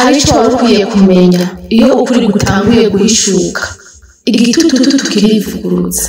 Hari icyo wari ukwiye kumenya iyo ukuri gutanguye guhishuka, igitututu kirivugurutsa.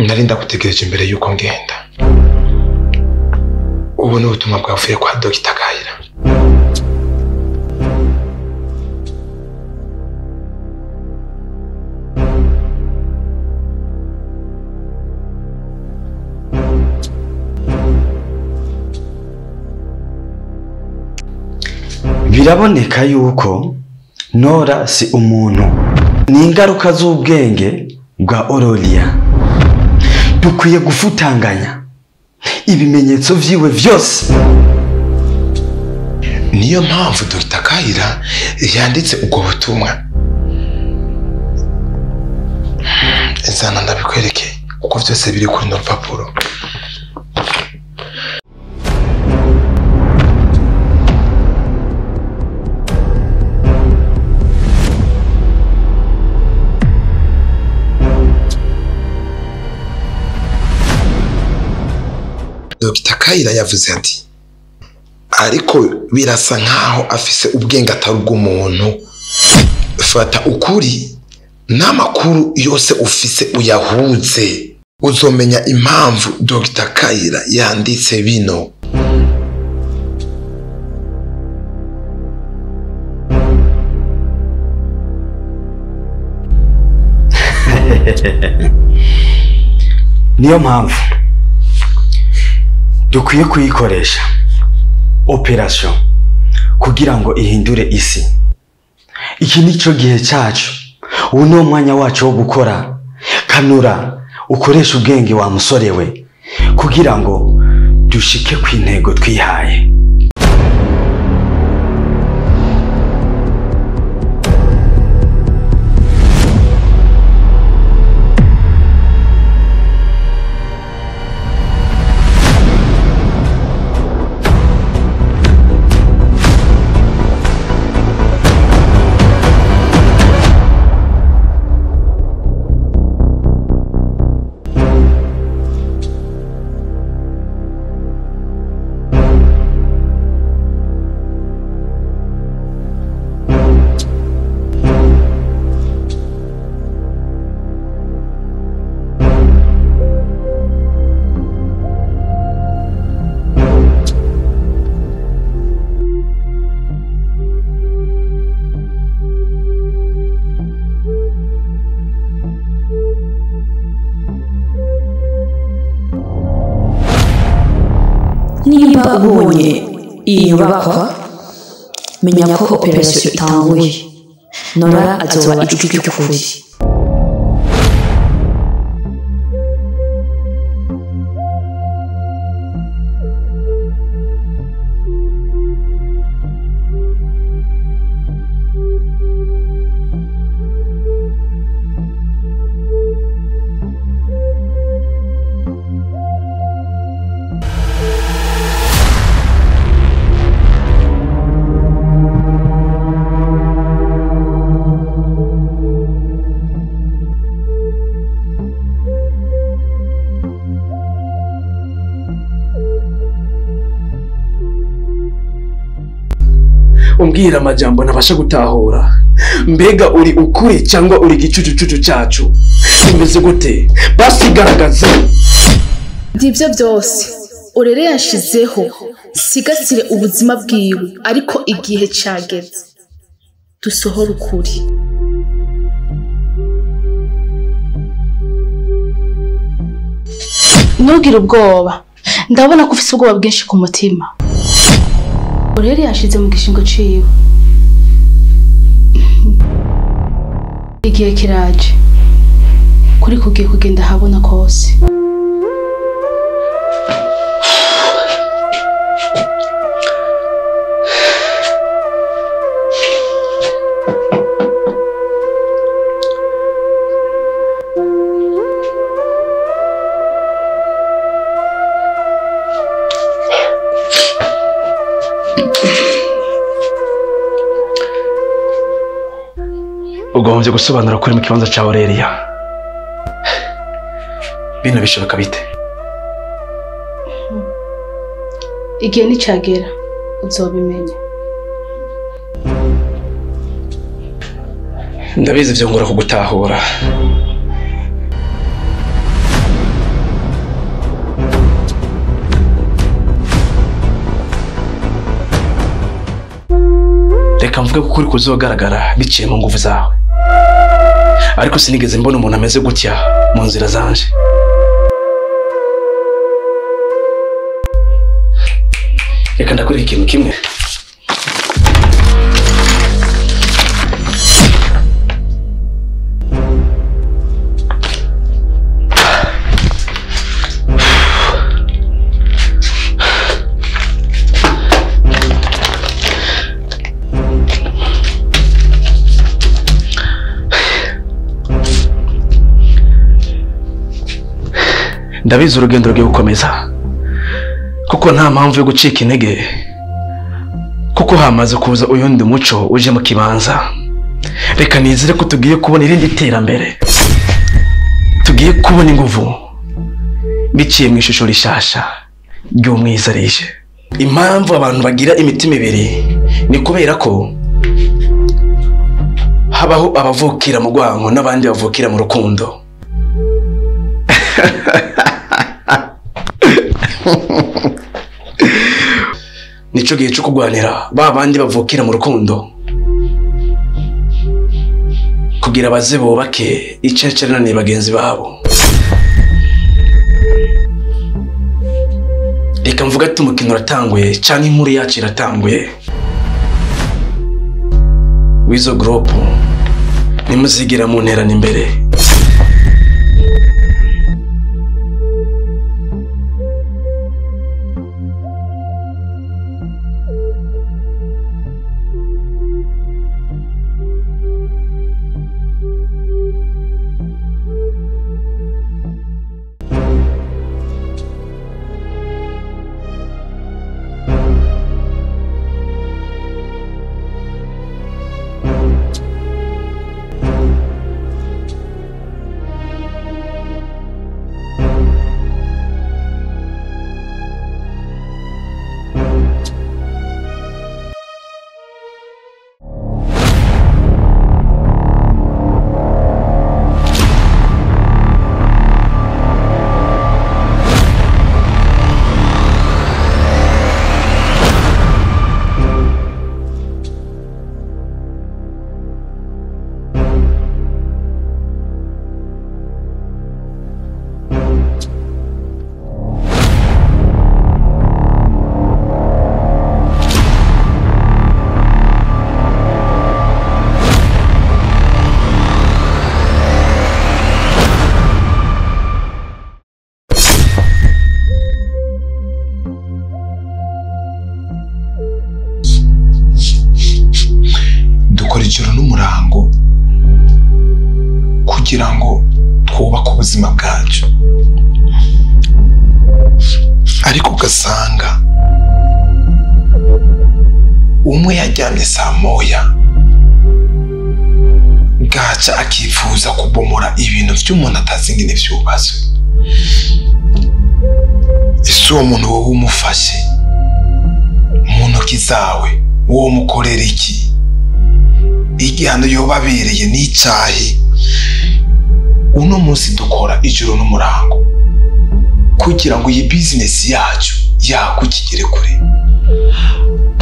Nari ndagutegereje imbere yuko ngenda. Ubu ni ubutumwa bwavuye kwa Dr. Kayira. Biraboneka yuko Nora si umuntu, ni ingaruka z'ubwenge bwa Orolia. Dukwiye gufutanganya ibimenyetso vyiwe vyose. Niyo mpamvu Dr. Kayira yanditse ubwo butumwa. Zana ndabikwereke kuko vyose biri kuri no rupapuro. Dr. Kayira yavuze ati ariko birasa nkaho afise ubwenge atari ubw'umuntu. Fata ukuri n'amakuru yose ufise uyahuze, uzomenya impamvu Dr. Kayira yanditse bino. Niyo mpamvu dukwiye kuyikoresha operation kugira ngo ihindure isi. Iki nico gihe cyacu, ubu ni umwanya wacu wo gukora. Kanura ukoresha ubwenge wa musore we kugira ngo dushike ku intego twihaye. Niba ubonye iyi nyubakwa, Menya ko operation itanguye. Nora azoba ijwi ry'ukuri. Umbwira amajambo ntabasha gutahura. Mbega uri ukuri cyangwa uri igicucucucu cyacu? Bimeze gute? Basigaragaze. Ndivyo byose Orere yashizeho sigasire ubuzima bwiwe, ariko igihe cyageze dusohora ukuri. Ntugire ubwoba, ndabona ko ufite ubwoba bwinshi ku mutima. Orere yashize mu gishingo ciwe. Igihe kiraje kuri kugiye kugenda habona kose. Ugombye gusobanura kuri mu kibanza cya Aurelia. Bino bishoboka bite? Igihe nicagera uzobimenya. Ndabizi vyongora kugutahura. Reka mvuge ko kuri kuzogaragara biciye mu nguvu zawe. Ariko sinigeze mbona umuntu ameze gutya mu nzira zanje. Reka ndakwereka ikintu kimwe. Ndabizi urugendo rugiye gukomeza, kuko nta mpamvu yo gucika intege, kuko hamaze kuza uyundi muco uje mu kibanza. Reka nizere ko tugiye kubona irindi terambere, tugiye kubona inguvu biciye mu ishusho rishasha ry'umwiza rije. Impamvu abantu bagira imitima ibiri ni kubera ko habaho abavukira mu rwango n'abandi bavukira mu rukundo. Nico gihe cyo kugwanira ba bandi bavukira mu rukundo, kugira baze bubake icecerane bagenzi babo. Reka mvuga ati umukino uratanguye cyangwa inkuru yacu iratanguye. Wizo group nimuzigira mu nterana imbere. n'umurango kugira ngo twubake ubuzima bwacu, ariko ugasanga umwe yaryamye saa moya bwaca akifuza kubomora ibintu by'umuntu atazi ingene vyubatswe. Ese uwo muntu wowe umufashe mu ntoki zawe, wowe umukorera iki? Igihano yoba abereye n'icahe? Uno munsi dukora ijoro n'umurango kugira ngo iyi bizinesi yacu yakukigere kure,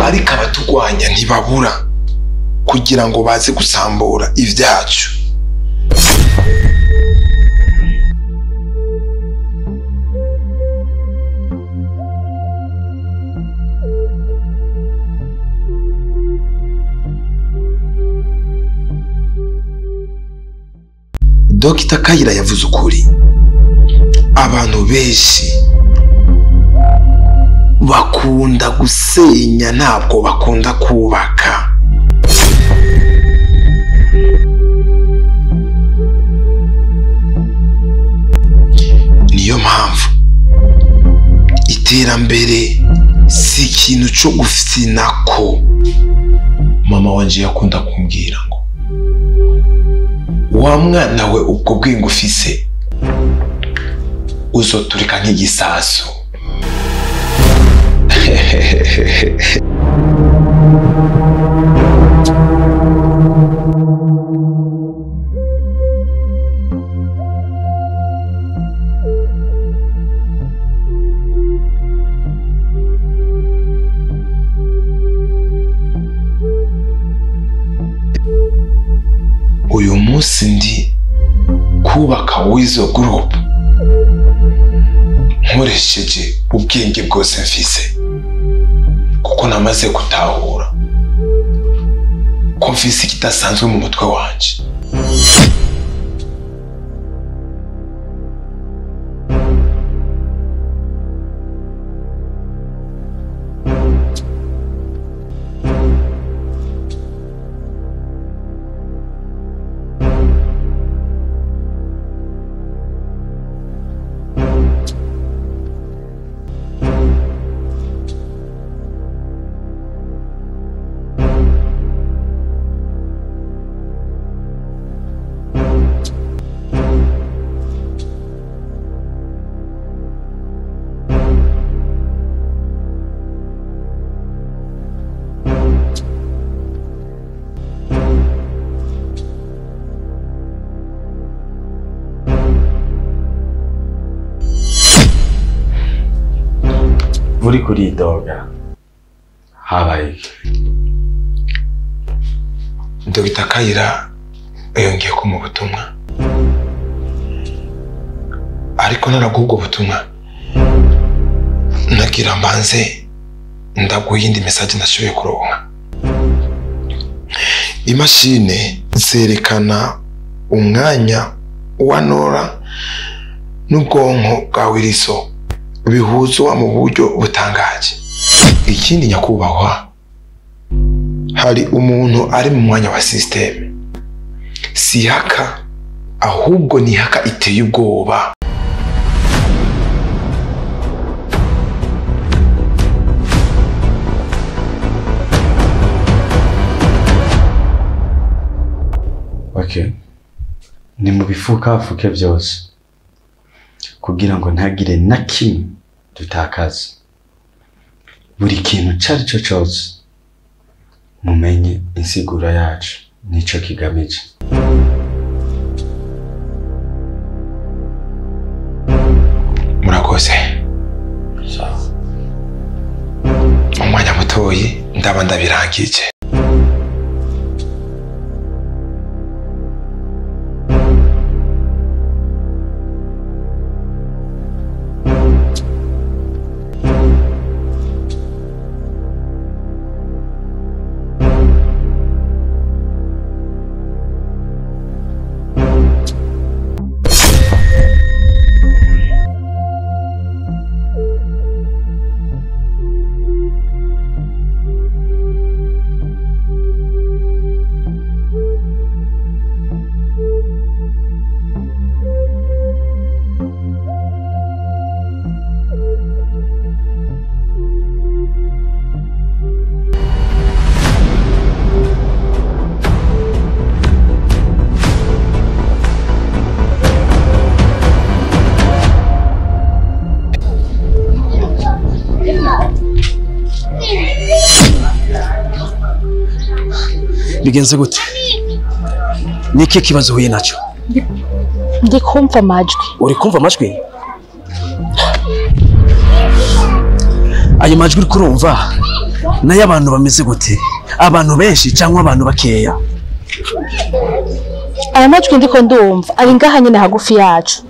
ariko abatugwanya ntibabura kugira ngo baze gusambura ibyacu. Dr. Kayira yavuze ukuri. Abantu benshi bakunda gusenya, ntabwo bakunda kubaka. Niyo mpamvu iterambere si ikintu cyo gufinako. Mama wanje yakunda kumbwira ngo wa mwana we, ubwo bwenge ufise uzoturika nk'igisasu. Uyu munsi ndi kubaka Wizo Group nkoresheje ubwenge bwose mfise, kuko namaze gutahura ko mfise ikidasanzwe mu mutwe wanje. Uri kuridoga habaye iki? Dr. Kayira yongeye ko mu butumwa, ariko naraguha ubwo butumwa nagira mbanze ndaguha iyindi message nashoboye kuronka. Imashine zerekana umwanya wa Nora n'ubwonko bwa Wiliso bihuzwa mu buryo butangaje. Ikindi nyakubahwa, hari umuntu ari mu mwanya wa system, si haka ahubwo ni haka iteye ubwoba. Okay, ni mu bifukafuke byose kugira ngo ntagire na kimwe dutakaza. Buri kintu cari cyo cyose mumenye insiguro yacu nico kigamije. Murakoze. Umwanya mutoyi ndaba ndabirangije. Bigenze gute? Niki kibazo uhuye nacyo? Ndi kumva amajwi. Uri kumva amajwi? Ayo majwi uri kurumva nayo abantu bameze gute? Abantu benshi cyangwa abantu bakeya? Aya majwi ndiko ndumva ari ngaha nyine hagufi yacu.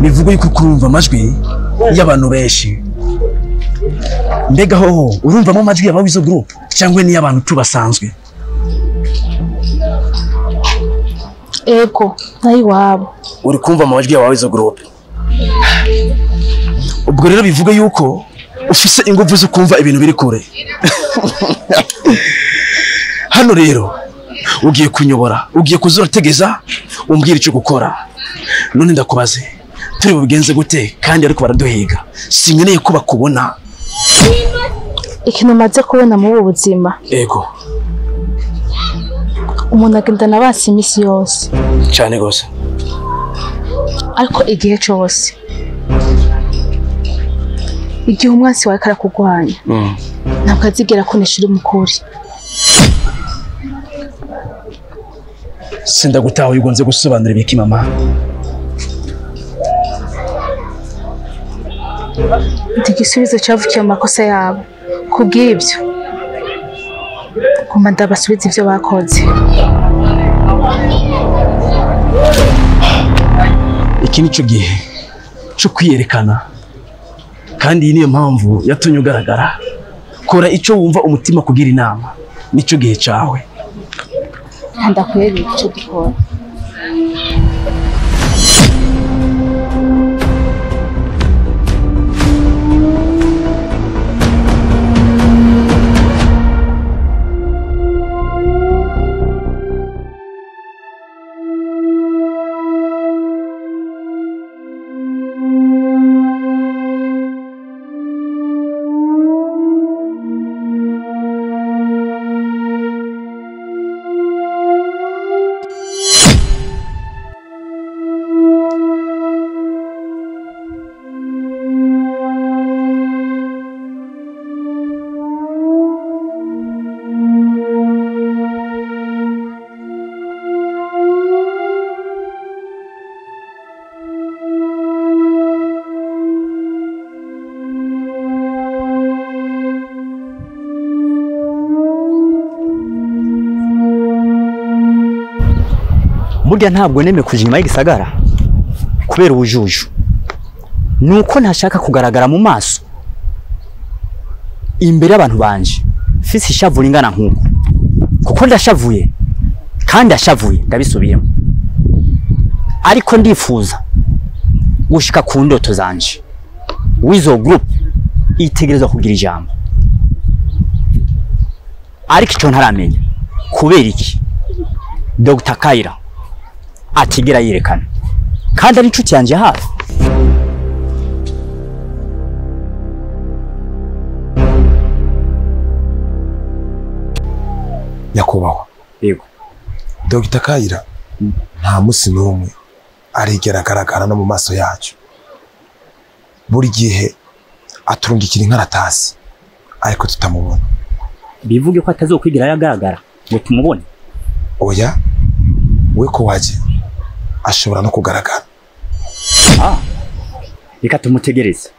Bivuga yuko kurumva amajwi y'abantu benshi. Mbega hoho urumvamo amajwi y'abawizo group cyangwa ni y'abantu tubasanzwe? Ego, nayi wabo. Uri kumva amajwi y'abawizo group. Ubwo rero bivuga yuko ufise ingufu zo kumva ibintu biri kure. Hano rero ugiye kunyobora, ugiye kuzotegeza umbwira icyo gukora. None ndakubaze, turi bubigenze gute kandi ariko baraduhiga? Sinkeneye ko bakubona. Ikintu maze kubona mu buzima. Ego. Umuntu agendana basi imisi yose. Cyane gose. Ariko igihe cyose igihe umwansi wawe karakugwanya, ntabwo azigera kunesha uri mukuri. Sindagutaho ugonze gusobanura ibiki mama. Ndi igisubizo cyavukiye mu makosa yabo. Kubw'ibyo ngomba ndabasubiza ibyo bakoze. Iki nicyo gihe cyo kwiyerekana, kandi iyi niyo mpamvu yatumye ugaragara. Kora icyo wumva umutima kugira inama, nicyo gihe cyawe. Ndakwereka icyo dukora. Burya ntabwo neme kuja inyuma y'igisagara kubera ubujuju, nuko ntashaka kugaragara mu maso imbere y'abantu banje mfise ishavu ringana nkuko, kuko ndashavuye kandi ndashavuye ndabisubiyemo, ariko ndifuza gushika ku ndoto zanje. Wizo group itegerezwa kugira ijambo, ariko ico ntaramenya kubera iki Dr. Kaira atigera yerekana kandi ari inshuti yanje hafi. Nyakubahwa, yego, Dr. Kaira nta musi n'umwe arigera agaragara no mu maso yacu. Buri gihe aturungikira inkaratasi ariko tutamubona. Bivuge ko atazokwigira yagaragara ngo tumubone? Oya, we ko waje ashobora no kugaragara. Reka tumutegereze.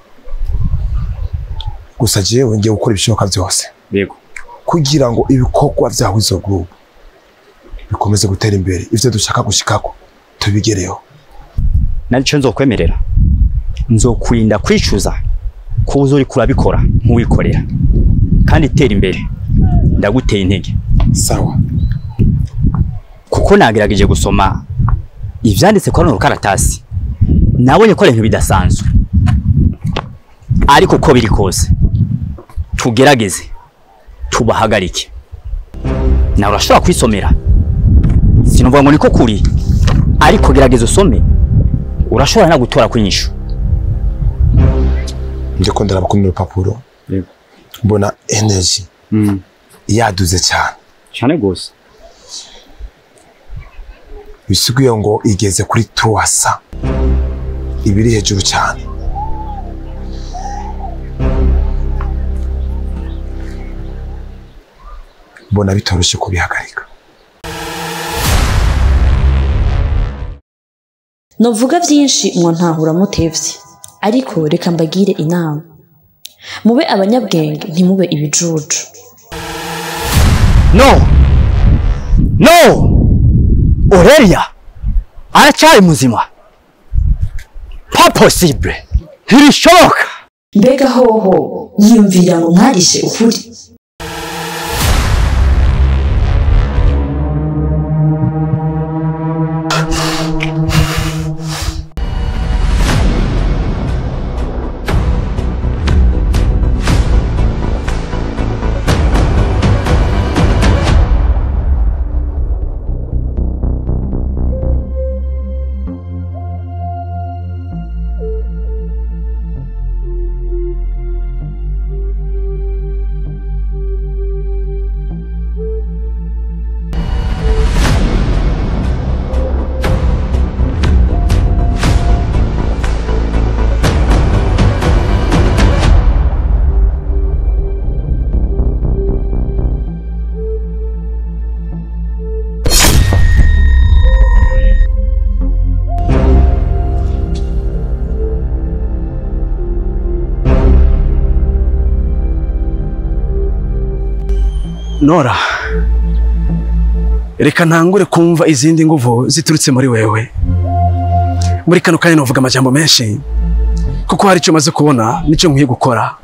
Gusa jewe ngiye gukora ibishoboka byose. Yego. Kugira ngo ibikorwa vya Wizo Group bikomeze gutera imbere, ivyo dushaka gushikako tubigereho. Narico nzokwemerera, nzokurinda kwicuza ko uzori kurabikora nkuwikorera, kandi tera imbere. Ndaguteye intege. Sawa. Kuko nagerageje gusoma ivyanditse kwa rukaratasi, nabonye ko ibintu bidasanzwe, ariko uko biri kose tugerageze tubahagarike. Nawe urashobora kwisomera, sinuvuga ngo niko kuri, ariko gerageza usome, urashobora na gutora kwinyishu. Ndiko ndaraba kuri rupapuro mbona energy yaduze cyane cyane gose, bisuguye ngo igeze kuri 300, ibiri hejuru cyane. Mbona bitoroshe kubihagarika. Novuga byinshi ngo ntahura mutevye, ariko reka mbagire inama. Mube abanyabwenge ntimube ibijuju. No! No! Aurelia aracyari muzima. Pas possible. Ntibishoboka. Mbega hoho yiyumvira ngo mwarishe ukuri. Nora, reka ntangure kumva izindi nguvu ziturutse muri wewe. Muri kano kanya novuga amajambo menshi kuko hari icyo maze kubona nicyo nkwiye gukora.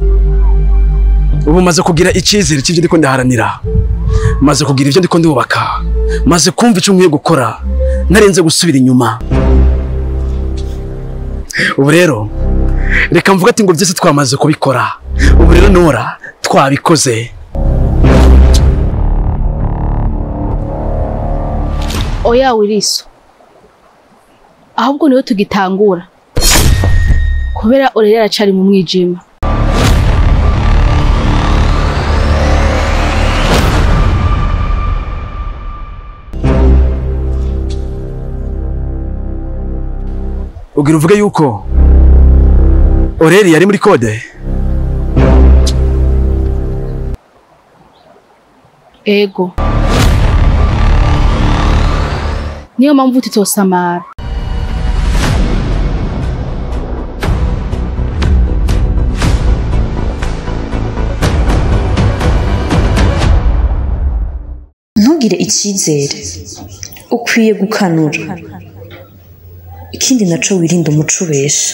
Ubu maze kugira icyizere cy'ibyo ndiko ndaharanira, maze kugira ibyo ndiko ndubaka, maze kumva icyo nkwiye gukora narenze gusubira inyuma. Ubu rero reka mvuga ati ngo byose twamaze kubikora. Ubu rero Nora twabikoze. Oya Wiriso, ahubwo niwe tugitangura kubera Aurelia aracari mu mwijima. Ugira uvuge yuko Aurelia yari muri kode? Ego. Niyo mpamvu tutosamara. Ntugire icyizere, ukwiye gukanura. Ikindi naco wirinde umuco ubesha.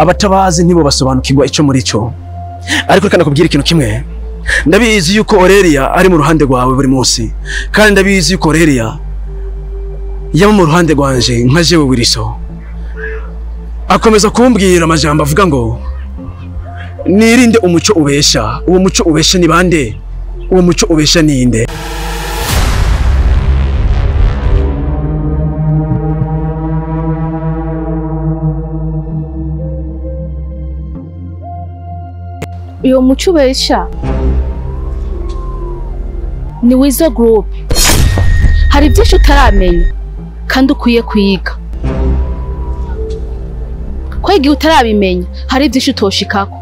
Abatabazi ntibo basobanukirwa icyo muri cyo. Ariko reka nakubwira ikintu kimwe. Ndabizi yuko Aurelia ari mu ruhande rwawe buri munsi, kandi ndabizi yuko Aurelia yaba mu ruhande rwanje nka jewe Wiriso. Akomeza kumbwira amajambo avuga ngo nirinde umuco ubesha. Uwo muco ubesha ni bande? Uwo muco ubesha ninde? Uyo muco ubesha ni Wizo Group. Hari byinshi utaramenya kandi ukwiye kwiga. Ko igihe utarabimenya hari byinshi utoshikako.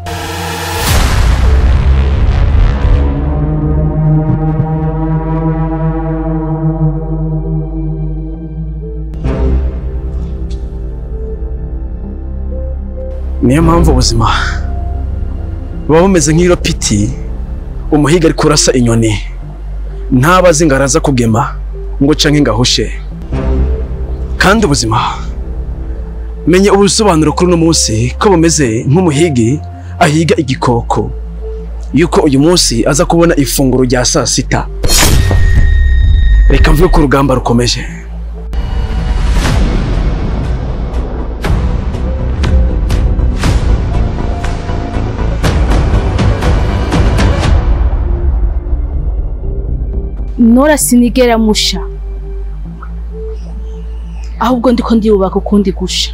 Niyo mpamvu ubuzima buba bumeze nk'iropiti umuhiga ari kurasa inyoni, ntabazi ngo araza kugema ngo canke ngahushe. Kandi ubuzima menye ubusobanuro kuri uno munsi ko bumeze nk'umuhigi ahiga igikoko, yuko uyu munsi aza kubona ifunguro rya saa sita. Reka mvuge ko urugamba rukomeje. Nora sinigera musha, ahubwo ndiko ndiyubaka ukundi gusha.